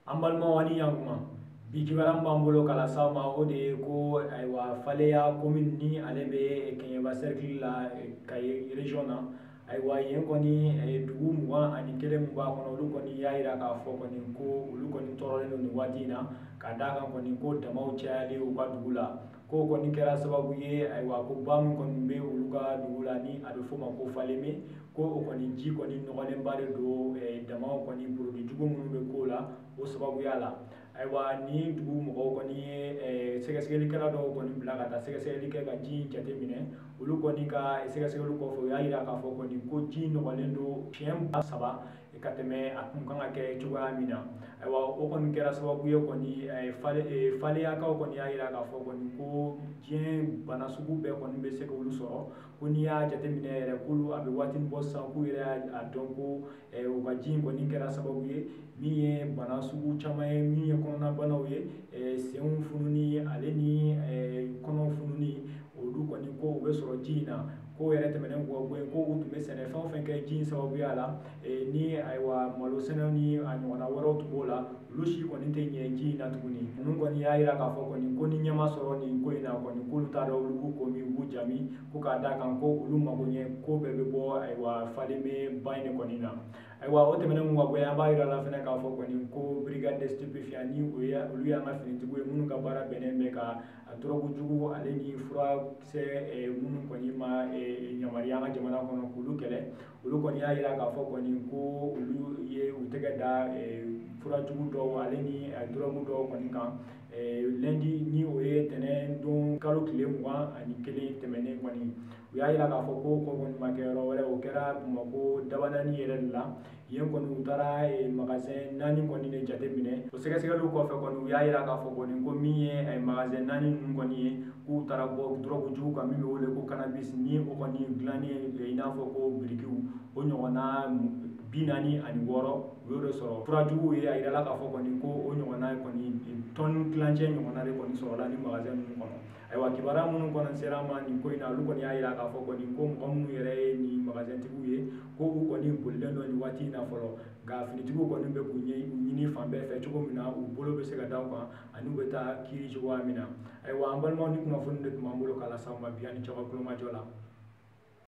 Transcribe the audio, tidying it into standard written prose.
An balimaw, ani ɲankuma. Bi kibaruya min b'an bolo k'a lase aw ma, o de ye ko ayiwa, Faleya commune ni ale bɛ Kɛɲɛba cercle la, Kayi région na. Ayiwa, yen kɔni, dugu 21 min b'a kɔnɔ, olu kɔni y'a jira k'a fɔ kɔni ko olu kɔni tɔɔrɔlen don nin waati in na, ka d'a kan kɔni ko damaw cayalen u ka dugu la, k'o kɔni kɛra sababu ye. Ayiwa, ko ba min kɔni bɛ olu ka dugu la, ni a bɛ f'o ma ko Faleme, ko o kɔni ji kɔni nɔgɔlenba de don, damaw kɔni produit jugu minnu bɛ k'o la, o sababuya la. Ayiwa, ni dugu mɔgɔw kɔni ye sɛgɛsɛgɛlikɛla dɔw kɔni bila ka taa sɛgɛsɛgɛli kɛ ka ji in jateminɛ. Olu kɔni ka sɛgɛsɛgɛli kɔfɛ, u y'a jira k'a fɔ kɔni ko ji nɔgɔlen don siɲɛ 3 ka tɛmɛ a kun kan ka kɛ cogoya min na. Ayiwa, o kɔni kɛra sababu ye kɔni, Faleyakaw kɔni y'a jira k'a fɔ kɔni ko diɲɛ bana sugu bɛɛ kɔni bɛ se k'olu sɔrɔ, ko n'i y'a jateminɛ yɛrɛ, k'olu a bɛ waati bɔ sisan, k'u yɛrɛ y'a dɔn ko u ka ji in kɔni kɛra sababu ye min ye bana sugu caman ye, min ye kɔnɔnabanaw ye, senw fununi ale ni kɔnɔw fununi, olu kɔni ko u bɛ sɔrɔ ji in na. Ko yɛrɛ tɛmɛnen kɔ bɔ yen, ko u tun bɛ sɛnɛ fɛn o fɛn kɛ ji in sababuya la, ni ayiwa, malo sɛnɛ ni a ɲɔgɔnna wɛrɛw tun b'o la, olu si kɔni tɛ ɲɛ ji in na tuguni. Ninnu kɔni y'a jira k'a fɔ kɔni ko ni ɲɛ ma sɔrɔ nin ko in na kɔni, k'olu t'a dɔn olu b'u ko min, u b'u jami, ko k'a d'a kan ko olu mago ɲɛ ko bɛɛ bɛ bɔ ayiwa, Faleme ba in de kɔni na. Ayiwa, o tɛmɛnen kɔ ka bɔ yen, an b'a jira la fɛnɛ k'a fɔ kɔni ko brigade des stupéfiants, ni o ye olu y'an ka finitigiw ye minnu ka baara bɛnnen bɛ ka dɔrɔgu jugu ale ni furakisɛ minnu kɔni ma yamaruya an ka jamana kɔnɔ k'olu kɛlɛ, olu kɔni y'a jira k'a fɔ kɔni ko olu ye u tɛgɛ da furajugu dɔw ale ni dɔrɔgu dɔw kɔni kan lundi, ni o ye tɛnɛn don kalo tile 21 tɛmɛnen kɔni. U y'a jira k'a fɔ ko ko kɔni ma kɛ yɔrɔ wɛrɛ, o kɛra Bamakɔ Dabanani yɛrɛ de la. Yen kɔni, u taara magasin 4 kɔni de jateminɛ. O sɛgɛsɛgɛliw kɔfɛ kɔni, u y'a jira k'a fɔ kɔni ko min ye magasin 4 ninnu kɔni ye, k'u taara bɔ dɔrɔgu jugu kan min bɛ wele ko cannabis, ni o kɔni dilannen i n'a fɔ ko birikiw, o ɲɔgɔnna 46, u y'o de sɔrɔ. Furajuguw ye, a yirala k'a fɔ kɔni ko o ɲɔgɔnna kɔni tɔni tilancɛ ɲɔgɔnna de kɔni sɔrɔla ni magasin ninnu kɔnɔ. Ayiwa, kibaruya minnu kɔni sera an ma nin ko in na, olu kɔni y'a jira k'a fɔ kɔni ko mɔgɔ minnu yɛrɛ ye nin magasintigiw ye, ko u kɔni bolilen don nin waati in na fɔlɔ, nka finitigiw kɔni bɛ k'u ɲini fan bɛɛ fɛ cogo min na u bolo bɛ se ka da u kan ani u bɛ taa kiiri cogoya min na. Ayiwa, an balimaw, ni kunnafoni de tun b'an bolo k'a lase aw ma bi. Ani cɛkɔrɔba kulomajɔ la.